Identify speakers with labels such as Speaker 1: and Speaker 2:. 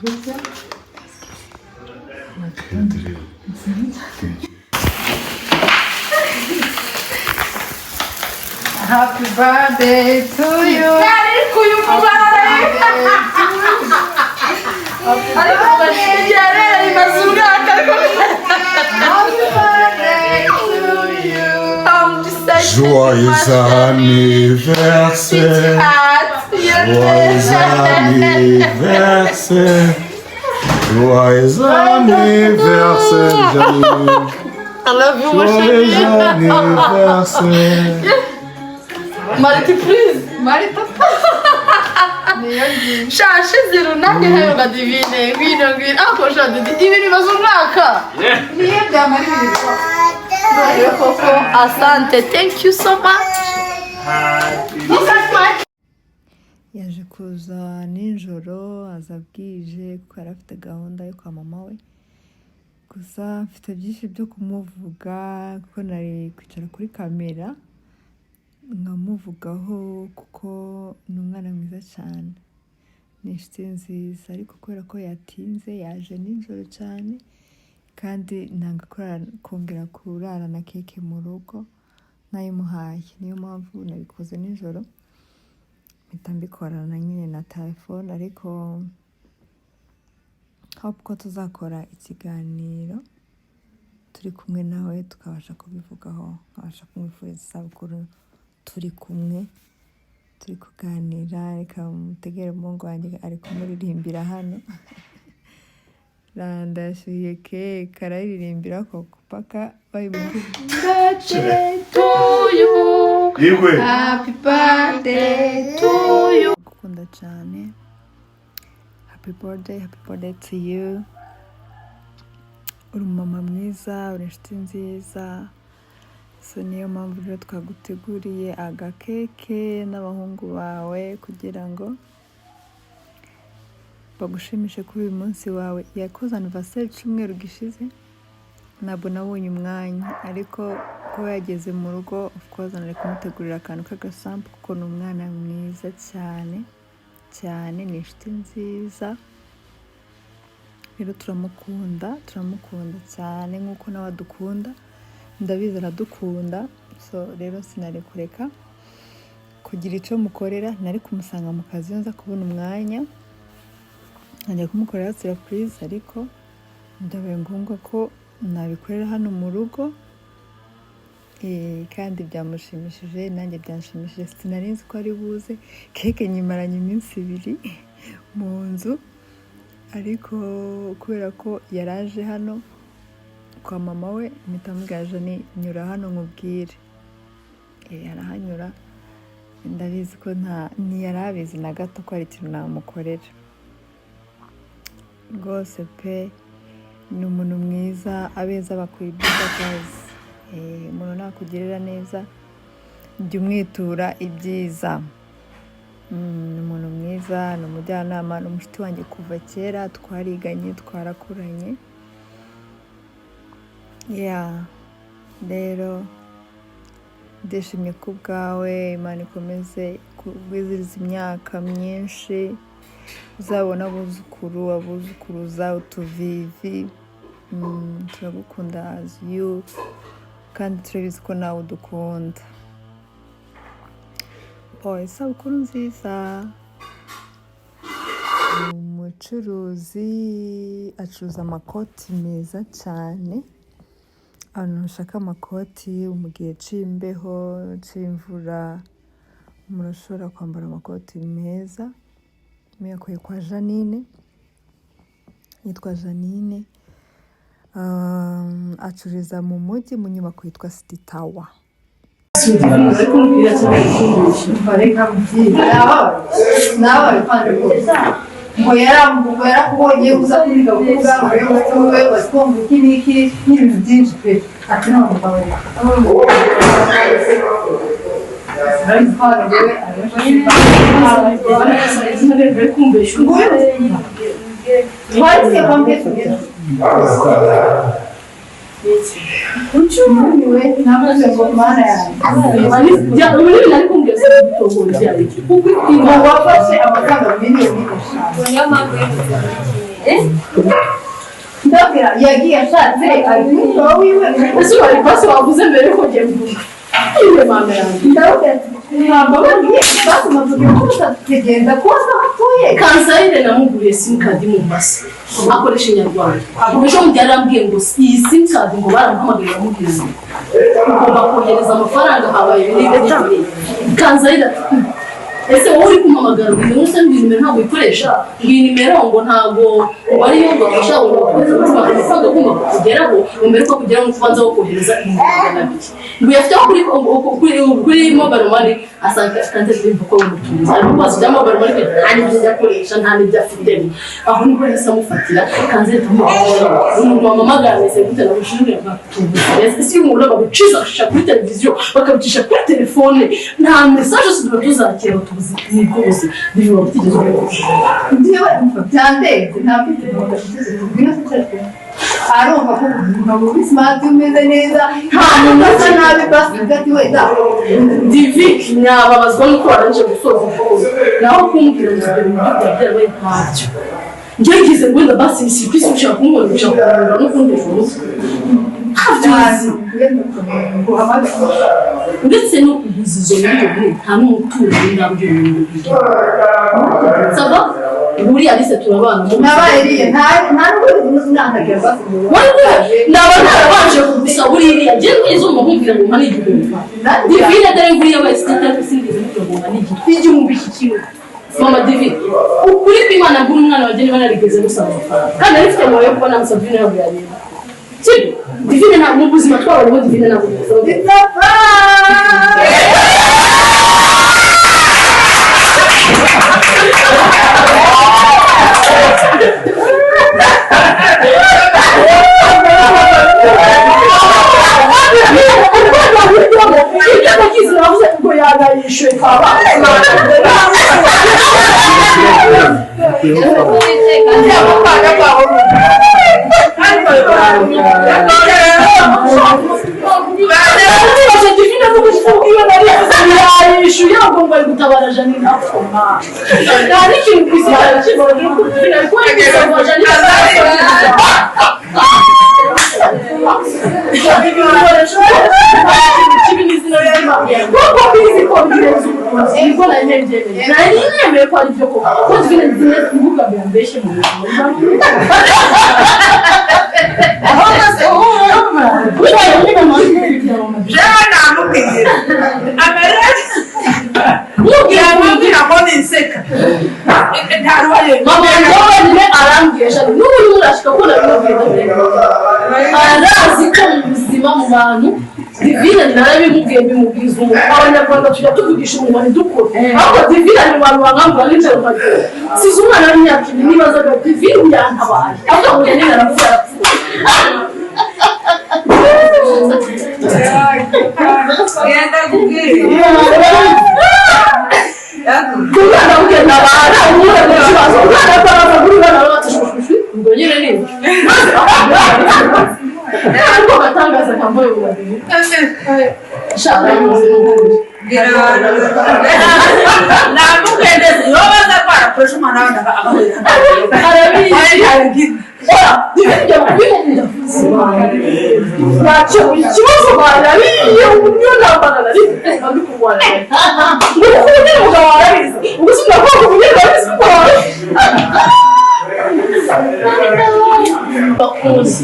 Speaker 1: Gutya.
Speaker 2: Turebe.
Speaker 1: Happy birthday to you.
Speaker 3: Ariko uyu mubare, ariko igihe rimaze umwaka, ariko
Speaker 1: Happy birthday to you.
Speaker 2: Joyeux anniversaire. Joyeux anniversaire. Joyeux anniversaire, Janine.
Speaker 3: I love you, my
Speaker 2: Joyeux
Speaker 3: chérie.
Speaker 2: anniversaire.
Speaker 3: Mariti, please.
Speaker 1: Marita, niyo ngiyo.
Speaker 3: Shashe runaka nkayoga Divine, ngwino, ngwino ako sha Didi, ibi bimaze umwaka.
Speaker 1: Niyo byamara ibiri.
Speaker 3: Rero koko, asante, thank you so much. Look at my
Speaker 4: Yaje kuza nijoro, aza bwije kuko yari afite gahunda yo kwa mama we. Gusa mfite byinshi byo kumuvuga kuko nari kwicara kuri kamera nkamuvugaho, kuko ni umwana mwiza cyane, ni inshuti nziza. Ariko kubera ko yatinze, yaje nijoro cyane, kandi nanga kongera kurarana cake mu rugo nayimuhaye, niyo mpamvu nabikoze nijoro, mpita mbikorana nyine na telefone. Ariko hope ko tuzakora ikiganiro turi kumwe nawe, tukabasha kubivugaho, nkabasha kumwifuriza isabukuru turi kumwe, turi kuganira. Reka mutegere, umuhungu wanjye ari kumuririmbira hano. Randa yashyuhiye cake, arayiririmbira koko paka bayimuha.
Speaker 3: To you.
Speaker 2: Igwe.
Speaker 1: Happy birthday
Speaker 3: To you.
Speaker 4: Gukunda cyane. Happy birthday, happy birthday to you. Uri umumama mwiza, uri inshuti nziza. So niyo mpamvu rero twaguteguriye agakeke n'abahungu bawe kugira ngo bagushimishe kuri uyu munsi wawe. Yakoze anniversaire icyumweru gishize, ntabwo nabonye umwanya, ariko kuba yageze mu rugo, of course nari kumutegurira akantu k'agasampu kuko ni umwana mwiza cyane cyane, ni inshuti nziza. Rero turamukunda, turamukunda cyane nk'uko nawe adukunda, ndabizi aradukunda. So rero sinari kureka kugira icyo mukorera. Nari kumusanga mu kazi iyo nza kubona umwanya, nkajya kumukorera surprise, ariko byabaye ngombwa ko nabikorera hano mu rugo. Kandi byamushimishije, nanjye byanshimishije. Sinari nzi ko ari buze. Cake nyimaranye iminsi 2 mu nzu, ariko kubera ko yaraje hano kwa mama we, mpita mubwira: "Jani, nyura hano nkubwire." Arahanyura. Ndabizi ko nta ntiyari abizi na gato ko hari ikintu namukorera. Rwose pe, ni umuntu mwiza. Abeza bakora ibyiza akazi. Umuntu nakugirira neza, jya umwitura ibyiza. Ni umuntu mwiza, ni umujyanama, ni umushuti wanjye kuva kera, twariganye, twarakuranye. Yeah, rero ndishimye ku bwawe. Imana ikomeze kugwiziriza imyaka myinshi, uzabona abuzukuru, abuzukuruza, utuvivi. Turagukunda as you, kandi turabizi ko nawe udukunda. Boy, isabukuru nziza. Umucuruzi acuruza amakoti meza cyane. Abantu bashaka amakoti mu gihe c'imbeho, c'imvura, murashobora kwambara amakoti meza muyakuye kwa Janine. Yitwa Janine. Acururiza mu mujyi mu nyubako yitwa City Tower.
Speaker 1: Reka nawe ngo yarakubonye uza kwiga kuvuga ngo wowe kumva iki n'iki n'ibintu byinshi pe, ati none mbabarira. Twari kwambye ucyumiwe navuze ngo Mana yanjye, ngo wafashe amafaranga miliyoni 5.
Speaker 5: Niyo mpamvu yemutse.
Speaker 1: Ndabwira yagiye ashatse ari kumwe wiwe.
Speaker 3: Ese wari basi wavuze mbere yuko ugiye mvuga iwe mama yanjye?
Speaker 1: Ndabwira ati ntabwo bagiye basoma tugiye kuza tugenda kuza aho atuye.
Speaker 3: Kansayire namuguriye simukadi mu masa akoresha inyarwanda. Ejo bundi yarambwiye ngo iyi simukadi ngo baramuhamagaye bamubwira ngo ugomba kohereza amafaranga, habaye ibi n'ibi n'ibi. Kansayire ati: Ese wowe uri kumpamagara ngo uyu munsi iyi nimero ntabwo uyikoresha?" Ngo iyi nimero ngo ntabwo ngo ariyo ngo bafasha ngo bakohereze amafaranga agomba kukugeraho, ngo mbere yuko akugeraho ngo ubanza wo kohereza 200,000, ngo uyafiteho kuri mobile money. Asanga Kanze yumva ko ari umutunzi, ariko kubaza ibya mobile money nta n'ibyo ajya akoresha, nta n'ibyo afitemo. Aho nibwo yahise amufatira. Kanze leta umuntu wamamagara ameze gute na bushinzwe bwatubuze. Ese iyo umuntu babicisha kuri televiziyo, bakabicisha kuri telefone, nta message tuba tuzakira tubuze nibwo buzima biba bitigeze ubibona.
Speaker 1: Njyewe byandenze, ntabwo ngwino twicare twumve. Arumva ko umugabo uri smart, umeze neza, nta muntu usa nabi, basi uvuga ati wenda.
Speaker 3: Divi nyababazwa nuko warangije gusoza igihugu, naho kumbwira ngo ibyo bintu byaba byarabaye ntacyo. Njye ngize ngo wenda basi ni surprise, ushaka kumubona, ushaka kumureba no kundesha umutwe, ntabyo. Uretse no kuguza izo miliyoni, nta n'umuturanyi ndabwira ibintu bigira saba buriya Alice turabana mu
Speaker 1: Nabaye iriya nta n'ubwo nantagira basi.
Speaker 3: Wowe naba narabanje kugusaba buriya njye ngize umuntu nkubwira ngo mpa n'igihumbi. Divine dore nguriya wese ariko sinigeze mubwira ngo mpa n'igihumbi. Iki kimwe mama Divine, ukuri kw'Imana, mbura umwana wanjye niba narigeze gusaba amafaranga kandi nari mfite amabuye yo kuba namusaba. Divine ntabwo yareba sibyo. Divine ntabwo mu buzima twabayemo, Divine ntabwo gusaba.
Speaker 1: It's a prank!
Speaker 3: Ibyo nagize navuze ngo yanayishyuye kaba. Yayishyuye ngo bari gutabara Janine akoma nta n'ikintu ku isi cyakibona kuko gusaba Janine kibi n'izina ry'Imana kuko mbizi ko birenze ubutunzi nibwo nari ntegereje nari nemeye ko ari byo koko ko Divine nzi neza kuvuga mbere mbeshye mu buzima.
Speaker 5: Jewe namubwira amarira, yamubwira ngo ninseka ntaruhaye.
Speaker 3: Mama wanjye wenyine arambwiye shami n'ubu urimo urashika ko nabimubwiye, arazi ko mu buzima mu bantu Divine narabimubwiye mbimubwiza umuntu. Abanyarwanda tujya tuvugisha umunwa ntidukore, ariko Divine ni mu bantu bankangura nijoro nkagenda size umwana w'imyaka 2 nibazaga Divine yantabaye avuga ngo Janine arapfuye arapfuye.
Speaker 5: Genda kubwira.
Speaker 3: Umwana we ntabara umwana mu kibazo umwana atabaza kuri bana batashwashwashwi ubwo nyine ni ibyo ariko gatangaza kambaye ubu shaka
Speaker 5: Namubwira iyo baza kwarakoresha umwana wenda agahurira.
Speaker 3: Arabizi ntacyo ikibazo barabiye uburyo ntambara nari ndi kurwana ngo ukunde umugabo arabizi ubwo sinavuga ngo umunye arabizi kuko bakuzi.